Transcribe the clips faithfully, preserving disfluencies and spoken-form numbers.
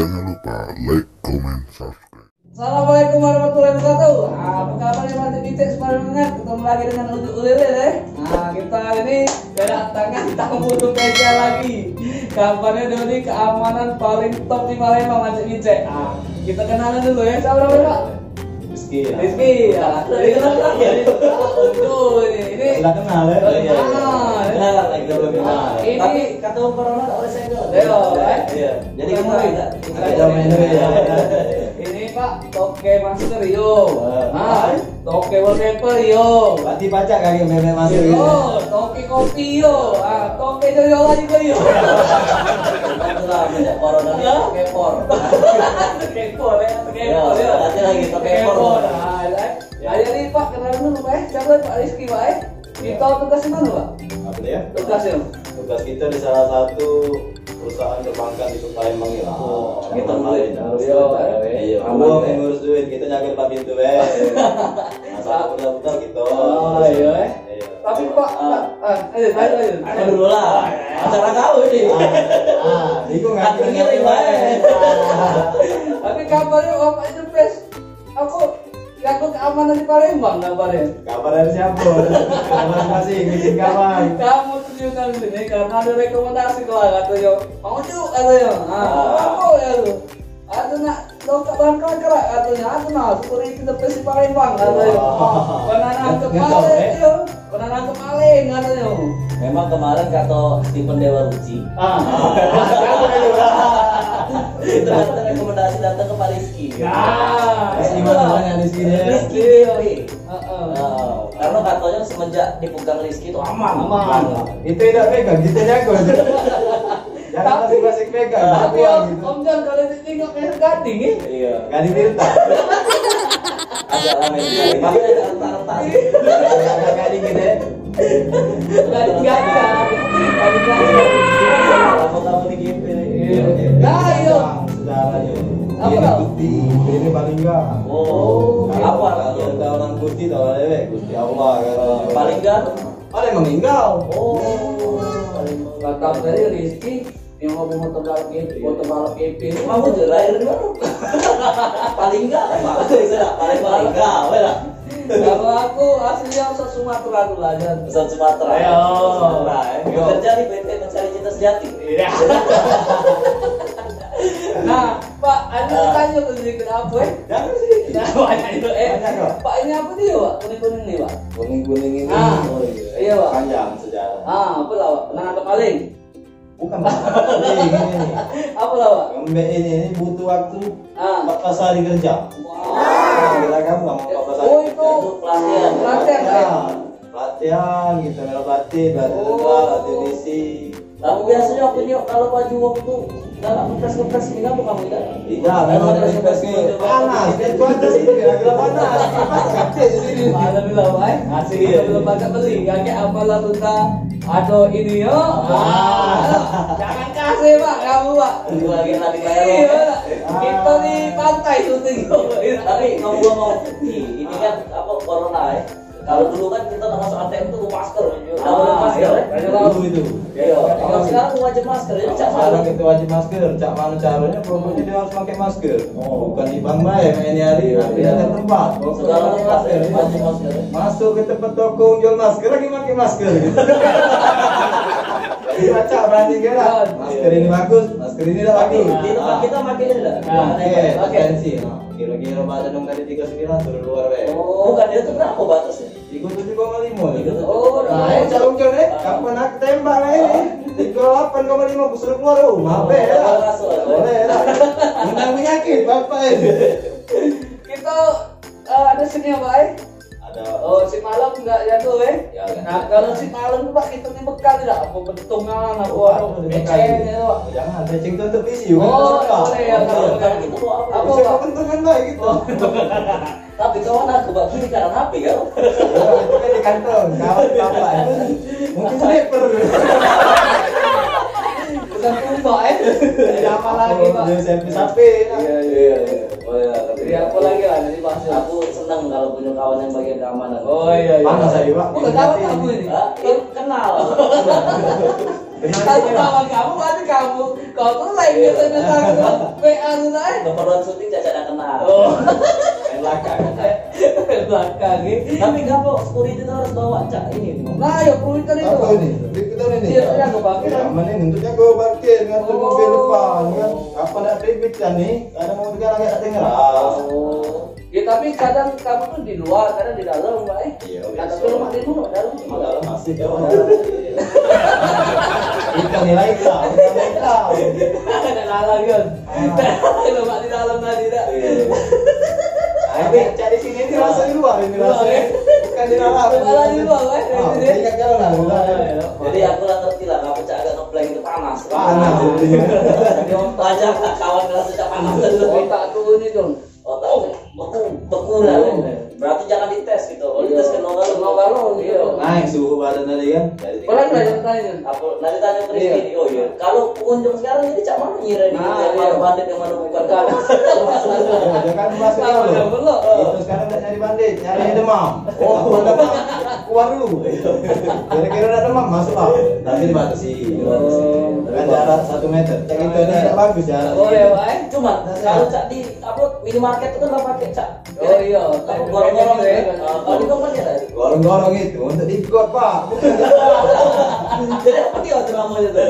Jangan lupa like, comment, subscribe. Assalamualaikum warahmatullahi wabarakatuh. Ah, apa kabar ya, Mancik Micek, semangat? Ketemu lagi dengan Ujuk Ulele, eh. Nah, kita hari ini kedatangan tamu spesial lagi. Kabarnya dia ni keamanan paling top di Palembang, Mancik Micek. Ah, kita kenalan dulu ya, siapa namanya, Pak? Rizky, ya. Rizky, ya. Jadi kenal lagi. Aduh, ini, ini. Sudah kenal, ya? Oh, iya. Ah, kenal lagi, kita belum kenal. Ini tapi kata corona tak boleh senggol. Iya, kan? Iya. Jadi kenal kita. Ada main dulu, ya. Ini, Pak, toke masker, yo. Ah. Ah, toke wallpaper, yo. Berarti pacak kali main masker, yo. Yo, toke kopi, yo. Ah, toke joyo lagi, yo. Itulah, banyak corona ni, ya? Kepor. Kepor, ya. Kepor, ya. Ada lagi, kepor. Kepor, ah, ya. Ya. Ah, jadi, Pak, kenalin dulu, Pak, eh. Siapa, Pak Rizky, Pak, eh? Ya. Kita tugas di mana, Pak? Apa dia? Tugas, ya. Tugas kita di salah satu perusahaan perbankan di Kota Palembang ni lah. Oh, kita mulai. Iya, iya. Iya, aman, gua ya. Ngurus duit, kita nyaga depan pintu, eh. Masalah betul-betul gitu. Oh, iya, eh. Iya. Tapi, Pak, ah, ah, ayo, ayo, ayo. Ayo dulu lah. Acara kau ini. Ah, ah, ini gua nggak ngirim, eh. Tapi kabarnya Bapak itu pes, apa, jago keamanan di Palembang kabarnya? Kabar dari siapa? Masing-masing, bikin kabar. Kamu tuh juga di sini karena ada rekomendasi lah katanya. Mau juga katanya. Ah, apa ya lu? Aku nak dongkak bangkal kerak katanya. Aku nah, security tepis di Palembang katanya. Wah. Pernah nangkep maling, eh? Dia. Pernah nangkep maling katanya. Memang kemarin kata Stephen Dewa Ruci. Ah. Itu kata rekomendasi datang ke Pak Rizky. Ya. Rizky mana banyak di sini, ya? Rizky G P. Heeh. Heeh. Karena katanya semenjak dipegang Rizky itu aman. Aman. Kita tidak pegang, kita jago. Jangan tapi masing-masing pegang, tapi buang Om, gitu. Om Jan kalau ditengok kayak gading, eh? Iya. Gading pintar. Agak lama sekali. Tapi ada retak-retak. Ada gading gitu, ya. Gading gajah. Gading gajah. Apa kamu di G P ni? Iya. Nah, iya. Sejarahnya. Apa kau? Ini, ini paling enggak. Oh, apa? Kalau orang putih, kalau lewek, Gusti Allah, kalau paling enggak. Ada yang meninggal. Oh, Batam tadi Rizky yang mau motor balap G P, iya, motor balap G P. Mau tuh lahir di mana? Paling enggak, Pak. Paling, paling enggak, weh lah. Kalau aku aslinya asal Sumatera tuh lah, Jan. Asal Sumatera. Ayo. Sumatera, eh. Yo. Kerja di P T Mencari Cinta Sejati. Iya. Nah, Pak, anu, ah, tanya tuh sedikit apa, eh? Jangan sedikit. Nah, banyak itu, eh. Banyak, Pak. Pak, ini apa dia, Pak? Kuning-kuning nih, Pak. Kuning-kuning ini. Ah. Oh, iya. Iya, Pak. Panjang sejarah. Ah, apa lah, Pak? Pernah nangkep maling? Bukan, Pak. Ini, ini, ini. Apa lah, Pak? Ngembek ini, ini butuh waktu, ah, empat belas hari kerja. Wah. Gila kamu sama empat belas hari kerja. Oh, itu pelatihan. Pelatihan, ya? Pelatihan, gitu, merah batin, batin, oh, tengah, batin isi. Tapi biasanya aku nyok kalau baju waktu dalam kepres-kepres ini apa kamu tidak? Tidak, memang kepres-kepres ini panas, dia cuaca sini kira-kira panas. Panas, kacau di sini. Malam dulu, Pak, eh? Asik, iya, belum pakai beli. Kakek apalah tuh, tak? Ada ini, yo. Wah. Jangan kasih, Pak, kamu, Pak. Tunggu lagi nanti bayar, iya, Pak. Kita di pantai syuting. Tapi ngomong-ngomong, ini kan apa, corona, ya? Kalau dulu kan kita nak masuk A T M tuh masker, ah, masker, iya, ya? Dulu itu. Iya. Kalau sekarang wajib masker, ya, cak mana? Sekarang kita wajib masker, cak mana caranya? Pokoknya dia harus pakai masker. Oh. Bukan di bank bae, main hari, iya, nanti ada tempat. Pokoknya segala pakai masker, tempat ya. Wajib masker, ya. Masuk ke tempat toko jual masker lagi pakai masker gitu. Jadi baca berani kan? Iya. Masker ini bagus, masker ini tidak bagus. Tapi di tempat kita makin ini dah. Nah, oke, oke. Potensi. Nah, kira-kira badan dong tadi tiga sembilan, suruh keluar, weh. Oh. Bukan, dia tuh berapa batasnya? Tiga tujuh koma lima. Tiga tujuh koma lima. Oh, nah, eh, calon kan, eh? Kapan aku tembak lah ini? Tiga delapan koma lima, aku suruh keluar. Oh, maaf, eh, ya. Boleh lah. Menang penyakit, bapak ini. Kita, eh, ada sini apa, eh? Ada. Oh, si malam enggak jatuh, eh? Ya, ya. Nah, kalau si malam tuh, Pak, kita nih bekal tidak? Apa betongan, apa, oh, apa, beceng, ya, Pak? Jangan, beceng tuh untuk misi, oh, bukan untuk boleh, ya, apa? Kalau kita bawa apa? Apa, bisa Pak? Keuntungan lah gitu. Oh. Tapi kawan aku bak kiri kanan H P kau. Ya, itu kan di kantong, kawan bapak itu. Mungkin sniper. Bukan tumbak, eh. Jadi apa lagi, Pak? Dia selfie sampai, ya. Iya, iya, iya. Oh, ya. Jadi apa lagi lah, jadi bahas. Aku senang kalau punya kawan yang bagian keamanan. Oh, iya, iya. Panas aja, Pak. Bukan kawan kamu ini. Hah? Kenal. Aku kawan kamu, berarti kamu. Kau tu lain biasa-biasa aku. W A lu lah, eh. Keperluan syuting, Caca dah kenal. Oh. Main belakang. Belakang, eh. Tapi ngapa security tu harus bawa cak ini? Nah, ya, perlu kan itu. Apa ini? Duit kita ini. Iya, saya nggak pakai. Ya, mana ini? Untuk jago parkir, ngatur mobil depan, kan. Apa nak ribet kan ni? Kadang orang agak tak dengar. Oh. Ya, tapi kadang kamu tu di luar, kadang di dalam, Pak, eh. Iya, biasa. Tapi lemak di mulut, dalam. Lemak dalam masih, ya, lemak dalam masih. Bukan nilai iklan, bukan nilai iklan. Ada dalam, kan? Ah. Lemak di dalam tadi, tak? Iya. Tapi cak di sini ini rasa di luar, ini rasa. Luar, ya? Bukan di dalam. Malah di luar, eh, ah, dari sini. Ingat jalan lah, luar. Iya, iya. Jadi aku lah ngerti lah, ngapa cak agak ngepleng itu panas. Panas, jadi. Jadi, wajar lah kawan ngerasa cak panas. Otak turun itu. Otak beku, beku lah. Berarti jangan dites gitu. Kalau dites kena galon. Kena galon, iya. Naik suhu badan tadi kan. Jadi, apalagi lah yang tanya. Apa, nanti tanya ke Rizky. Iya. Oh iya. Kalau pengunjung sekarang ini cak mana ngira ini? Nah, iya. Mana bandit, yang mana bukan? Bukan. Oh, dia kan masih tahu. Belum. Itu sekarang tak nyari bandit, nyari demam. Oh, demam. Keluar dulu. Kira-kira nak demam, masuk lah. Tapi dibatasi. Oh. Kan jarak satu meter. Cak itu ada tak bagus jarak. Oh, iya, Pak, eh. Cuma, nah, kalau cak di, apa, minimarket itu kan lah pakai cak. Oh, iya. Apa, gorong-gorong, ya? Ah, kalau di kompor ya tadi? Gorong-gorong itu untuk diikut, Pak. Jadi apa dia tuh namanya tuh?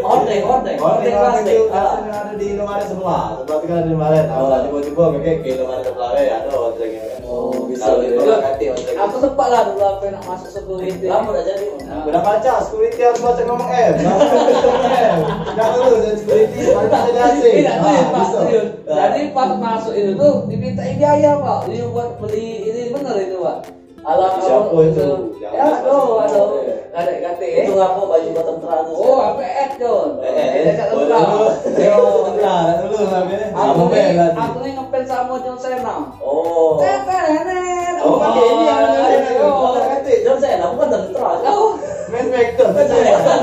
Hordeng, hordeng. Hordeng, hordeng plastik. Itu biasanya ada di Indomaret sebelah. Sebelah kita ada di Indomaret. Nah, kalau tiba-tiba, oke, ke Indomaret sebelah, eh, ada hordeng, ya. Oh, bisa. Kalau di bawah katil, maksudnya. Aku sempat lah dulu, aku nak masuk security. Lama tak jadi. Nah, udah baca, security harus baca ngomong M. Jangan dulu jadi security, baru tak jadi asing. Tidak, serius, Pak, serius. Jadi, pas masuk itu tuh, diminta biaya, Pak. Dia buat beli ini, bener itu, Pak. Alah, siapa itu? Ya, aduh, aduh. Kadek-kadek, eh. Itu ngapa baju kau tentara tu? Oh, sampai Ed, John. Eh, eh, eh. Ed kat tentara. Dulu, dulu, tentara, dulu, sampai ni. Aku ni, aku ni ngefans sama John Cena. Oh. Tetenet. Oh, pakai ini yang ada. Oh, katik. John Cena bukan tentara. Oh. Main Smackdown. Main Smackdown.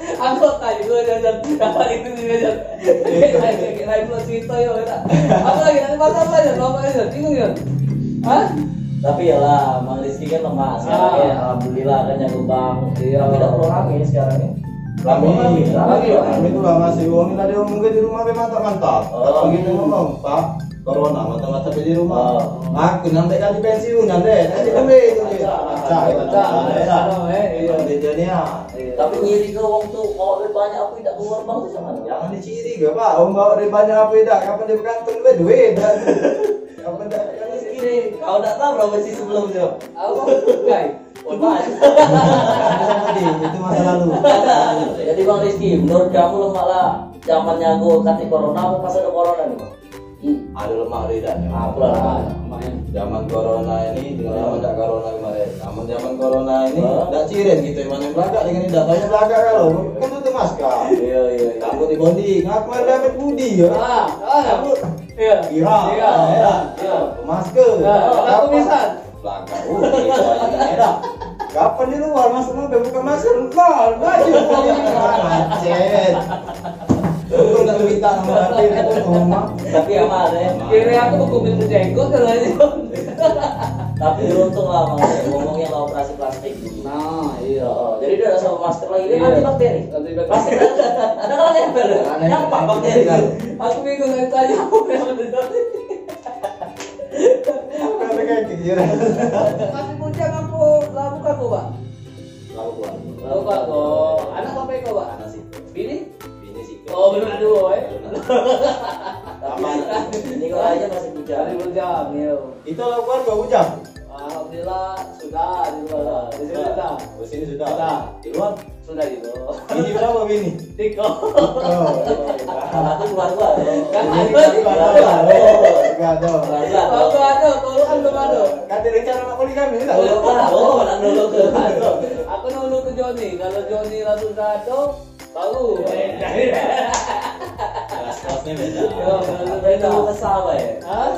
Aku tak juga, John, John. Dapat itu juga, John. Kira pula cerita, yo, tak. Apa lagi? Nak pasal apa, John? Apa lagi, John? Bingung, John. Hah? Tapi yalah, Mang Rizky kan lemak sekarang, ya. Alhamdulillah kan, jago bang. Iya. Tapi tak perlu rame sekarang, ya. Rame, rame, rame, rame. Rame tu lah masih. Wong ni tadi mungkin di rumah be mantap-mantap. Oh. Begitu ngomong, Pak, corona, mantap-mantap di rumah. Oh. Aku nyampe tadi pensiun, nyampe. Tadi kembali tu, dia. Pacak, pacak. Pacak, pacak. Iya. Iya. Tapi nyiri ke wong tu, bawa duit banyak, aku tidak keluar bank tu, sama. Jangan diciri ke, Pak. Wong bawa duit banyak, apa tidak? Kapan dia bergantung duit, duit. Kapan dia bergantung duit? Kau tak tahu berapa sih sebelum tu? Aku bukan. Itu masa lalu. Jadi, Bang Rizky, menurut kamu lemak lah zaman nyago katik corona apa pas ada corona ni, Bang? Hmm. Ada lemak bedanya. Apa lah lemak? Zaman corona ini dengan zaman tak corona kemarin. Zaman, zaman corona ini, hah? Tak ciren kita yang mana belakang dengan tidak banyak belakang kalau. Kan tutup masker. Iya, iya, iya. Takut di bondi. Ngaku ada dapat budi ya? Ah, ah. Takut. Iya. Iya. Iya. Iya. Iya. Masker. Nah, aku bisa. Belakang. Oh, gitu aja. Kapan di luar masuk mobil buka masker? Nah, baju. Macet. Untung tak minta nomor H P, aku ke rumah. Tapi aman, ya? Kira aku buku pintu jenggot kalau ini. Tapi beruntung lah, Bang, ngomongnya lah operasi plastik. Nah, iya. Oh, jadi dia rasa masker lagi, dia anti bakteri. Anti bakteri. Plastik. Nah, kalau nempel, nyampah bakteri. Aku bingung nak tanya apa yang ada tadi. Apa yang ada kaki, ya? Masih bujang apa lah buka kau, Pak? Lah buka. Lah buka kau. Anak apa kau, Pak? Anak situ. Bini? Bini situ. Oh, belum ada, eh? Belum ada. Aman. Ini kau aja masih bujang. Masih bujang, iya. Itu lah buka kau bujang? Alhamdulillah, sudah di luar. Di sini sudah. Di sini sudah. Sudah. Di luar? Sudah di luar. Bini berapa bini? Tiga. Oh, aku keluar-keluar. Kan bini ada. Keluar-keluar. Oh, enggak ada. Aku ada, kalau kan belum ada. Kan ada rencana nak poligami, tak? Oh, oh, nak dulu ke. Aku nak dulu ke Joni. Kalau Joni lah sudah ada, baru. Kelas-kelasnya beda. Yo, kelasnya beda. Itu kesal, ya? Hah?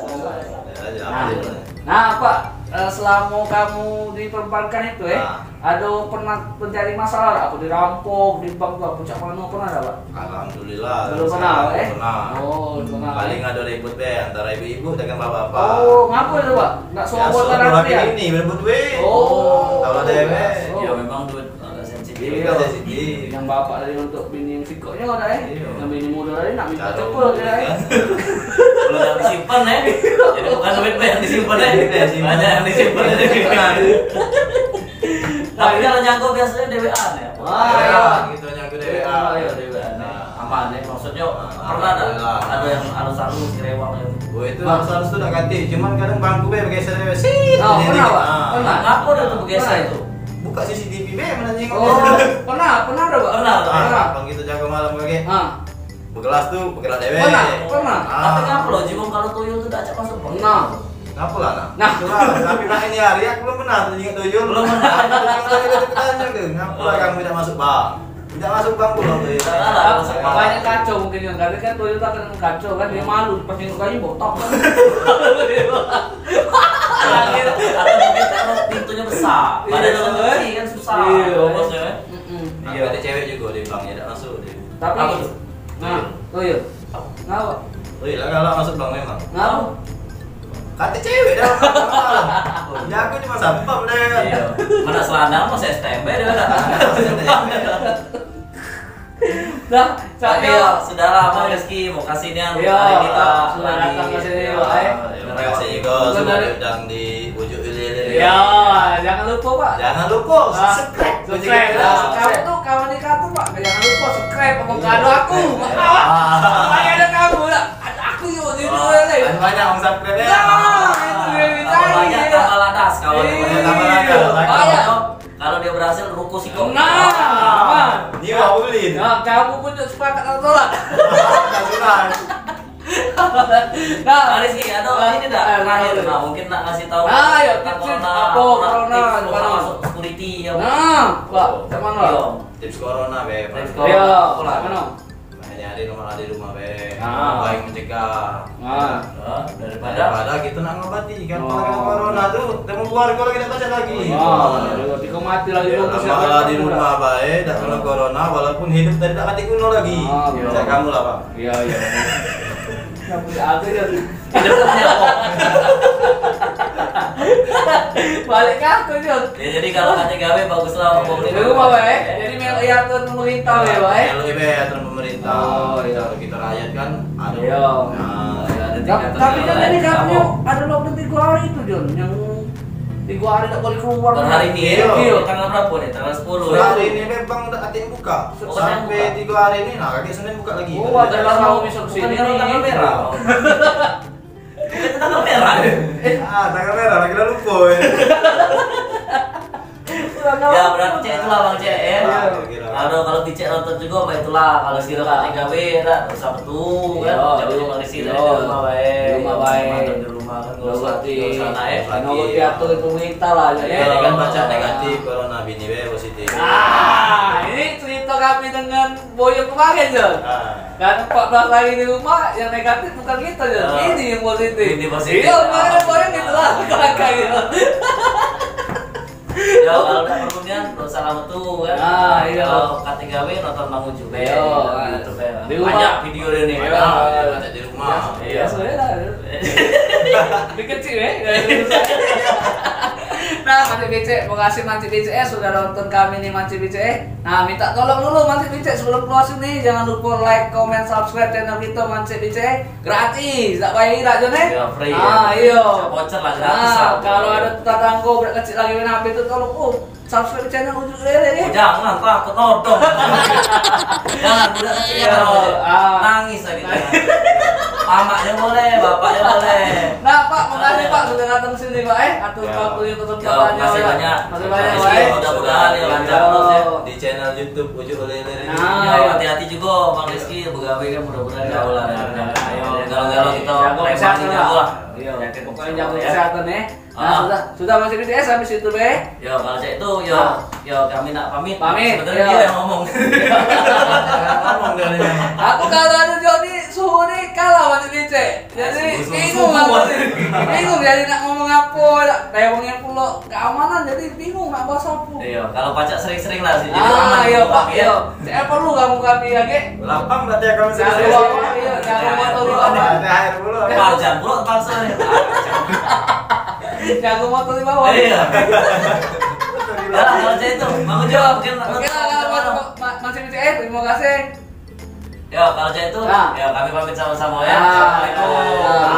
Nah, apa? Eh, selama kamu di perbankan itu, eh, Ah. ada pernah terjadi masalah tak? Apa dirampok, di bank tu, apa cak mano, pernah tak, Pak? Alhamdulillah, Belum pernah, eh? pernah. Oh, pernah. Paling ada ribut be antara ibu-ibu dengan bapak-bapak. Oh, ngapa tu, Pak? Nak suruh Biasa, buat orang laki ya? Ini ribut duit. Oh. Kalau dewek. Oh. Ya, memang duit agak sensitif. Iya. Agak sensitif. Yang bapak tadi untuk bini sikoknya ada, eh? Iya. Yang bini muda tadi nak minta Cara cepet, ya, eh? Kalau yang disimpan, eh? Jadi bukan duit be yang disimpan, eh? Duit yang disimpan. Banyak yang disimpan. Tapi kalau nyangkut biasanya dewean, ya? Wah, iya. Kita nyangkut dewean. Iya, dewean. Nah, aman, ya? Maksudnya, pernah ada, Alhamdulillah. Ada yang halus-halus, rewang, ya? Oh, itu halus-halus tu dak katik. Cuman kadang bangku be bergeser, be. Sit, Oh, jadi pernah, Pak? Ah. Pernah? Ngapa dia tu bergeser Pernah. itu? Buka C C T V be, mana tengok Oh, dia. Pernah, pernah ada, Pak? Pernah, Ah, Pernah. Bang kita jaga malam kaki. Ah. Begelas tu, begelas dewek. Pernah, pernah. Ah. Tapi ngapa lo, Jibong, kalau tuyul tu dak cak masuk, Bang? Nah. Ngapa lah, nah? Nah. Itulah, tapi mak ini hari aku belum pernah tu tengok tuyul. Belum pernah. Aku tengok tuyul, aku tanya ke, ngapa lah kamu tidak masuk bank? Tidak masuk bank pula tuyul. Salah, masuk bank. Banyak kacau mungkin yang kata kan tuyul tak kena kacau kan, dia malu pas tengok kayu botak. Atau mungkin taruh pintunya besar. Iya. Padahal dalam kecil kan susah. Iya. Bosnya, kan? Mm-mm. Tapi Iya. ada cewek juga di bank, ya, tak masuk dia. Tapi Apa tu? Nah, tuyul. Oh iya. Ngapa? Oh iya, galak masuk bank memang. Ngapa? Kata cewek dah. Ya aku cuma satpam deh. Iya. Mana selana mau saya standby dia dah. Dah, Tapi capek. ya, sudahlah, Bang Rizky, mau kasih ni Iya, hari ni, Pak. sudah datang ke sini, Pak, eh. Terima kasih juga Bukan sudah dari diundang di Ujuk Ilir ini. Ya, jangan lupa, Pak. Jangan lupa Ah, subscribe. subscribe. Nah, kamu tuh kawan di kantor, Pak. Jangan lupa subscribe sama Iya. kado aku. Ah. Makanya ada kamu lah. Ada aku yuk di Wah, dua ni. Banyak orang subscribe ya. Nah, itu dia Tambah dicari, banyak, ya. tambah ladas kawan. Iya. Tambah ladas. Banyak. Kalau dia berhasil, ruko sikok. Nah, Wah. aman. Ni wak ulin. Nah, kamu pun tak sepakat atau tolak. Tak suka. Nah, Nah, Rizky, ada nah, ini dah nah, terakhir nah. Nah, mungkin nak ngasih tahu Ah, ya, tentang tips corona, apa, corona, corona, tips corona gimana? masuk security ya. Nah, Pak, Oh. macam mana? Iya. Tips corona be. Tips Pak. corona. Ya, Apa lah? macam mana? Nah, nyari rumah, ada rumah be. Ah. Baik mencegah. Ah. Ya, daripada Daripada kita nak ngobati kan Oh. kalau kena corona tu, temu keluarga lagi tak pacak lagi. Oh, iya. Tiga mati lagi Ya, dulu, lama siapa lah di yang rumah bae, dah kena corona, walaupun hidup tadi tak mati kuno lagi. Ah, Macam betul. kamu lah, Bang. Iya, iya. Siapa dia? Aku je. Balik ke aku je. Ya, jadi kalau kate gawe, baguslah ngomong Di rumah bae. Jadi, mel-, ya, aturan pemerintah bae, bae. Kalau ibe aturan pemerintah, Oh, iya. kalau kita rakyat kan, aduh. Iya. Nah, Ada Ta-, tingkatan tapi yang kan lain. ini katanya Apa? ada lockdown tiga hari itu, Jon. Yang tiga hari tak boleh keluar. Bukan hari ini, Iya. ya? Iya. Tanggal berapa nih? Tanggal sepuluh, ya? Hari ini memang tak ada yang buka. Oh, tak Sampai buka. tiga hari ini, nah, kaki Senin buka lagi. Oh, Bukan ada kalau orang mau bisa ke Bukan sini kalau nih. tanggal merah. Bukan tanggal merah. Ah, tanggal merah, lagi dah lupa, ya. Ya, berarti cek itulah, Bang, cek, ya. Iya. Kalau, kalau dicek nonton juga, baik itulah. Kalau sira Itulah. kate gawe, dah, tak usah betul, kan? Iya, Jangan iya. cuma di sini, Iya. di rumah bae. Di rumah bae. Nonton di rumah, kan? Nggak usah, Nonton di nggak usah naik lagi, nonton ya. piatu itu berita lah, Iya, ya. kan baca Ah. negatif, corona, bini bae positif. Ah, ini cerita kami dengan Boyo kemarin, Jon. Ah. Kan empat belas hari di rumah, yang negatif bukan kita, Jon. Ah. Ini yang positif. Ini positif. Iya, kemarin Ah. Boyo gitu lah, kelakar gitu. Ya, kalau tak perlu nian, tak usah lama tu, kan? Ah, iya. Kalau kate gawe, nonton Bang Uju, Iya, kan? ah. YouTube, ya. Di rumah. Banyak video dia ni. Iya. Ah, dia baca di rumah. Iya. Biasa, biasa, ya. Dia kecil, eh? Nah, Mancik Bicik, makasih Mancik Bicik, eh, sudah nonton kami nih, Mancik Bicik, eh. Nah, minta tolong dulu Mancik Bicik sebelum closing nih, jangan lupa like, comment, subscribe channel kita Mancik Bicik, eh. Gratis, tak bayar dak, Jon, eh? Ya, free, Ah, ya. iya. Voucher lah, gratis Nah, lah. kalau ada tetangga budak kecil lagi main H P tu, tolong, oh, subscribe channel Ujuk Lele, eh. Oh, jangan, takut nodong. Jangan, budak kecil Iya, jangan. ah. Nangis lagi. Mamaknya boleh, bapaknya boleh. Nah, Pak, makasih, Pak, sudah datang sini, Pak, eh. Atur Ya. waktunya, kesempatannya, Ya, makasih ya. banyak. Makasih banyak, Makasih, Pak, eh. mudah-mudahan ya, lancar Iya. terus, ya. Di channel YouTube Ujuk Lele ini. Nah, Ya, iya. hati-hati juga, Bang Rizky, begawe kan, mudah-mudahan Iya. jauh lah dari Iya. Iya. Kalau-kalau kita Jaga memang kesehatan, jauh Pak. lah. Iya. Penyakit Pokoknya semua, jaga ya. kesehatan, eh. Nah, Ah. sudah, sudah Mancik Bicik, eh, habis itu, be. Ya, kalau cak itu, ya, Ah. ya, kami nak pamit. Pamit, Sebenarnya ya. dia yang ngomong. Ngomong dia ni memang. Aku kalau ada Joni, suhu ni kalah Mancik Bicik. Jadi bingung aku. Bingung jadi nak ngomong apa, nak tewongnyo pulo keamanan, jadi bingung nak bahas apa. Iyo, kalau pacak sering-sering lah sih. Jadi aman. Iyo, Pak, iyo. Saya perlu kamu kami lagi. Lapang berarti kamu sering-sering. Iyo, jangan motor di bawah. Ada air pulo. Marjan pulo terpaksa nih. Jangan motor di bawah. Iyo. Ya, kalau cak itu, Mang Ujo, mungkin oke lah, kalau masih B C S, terima kasih. Ya, kalau cak itu, ya, kami pamit sama-sama ya. Assalamualaikum.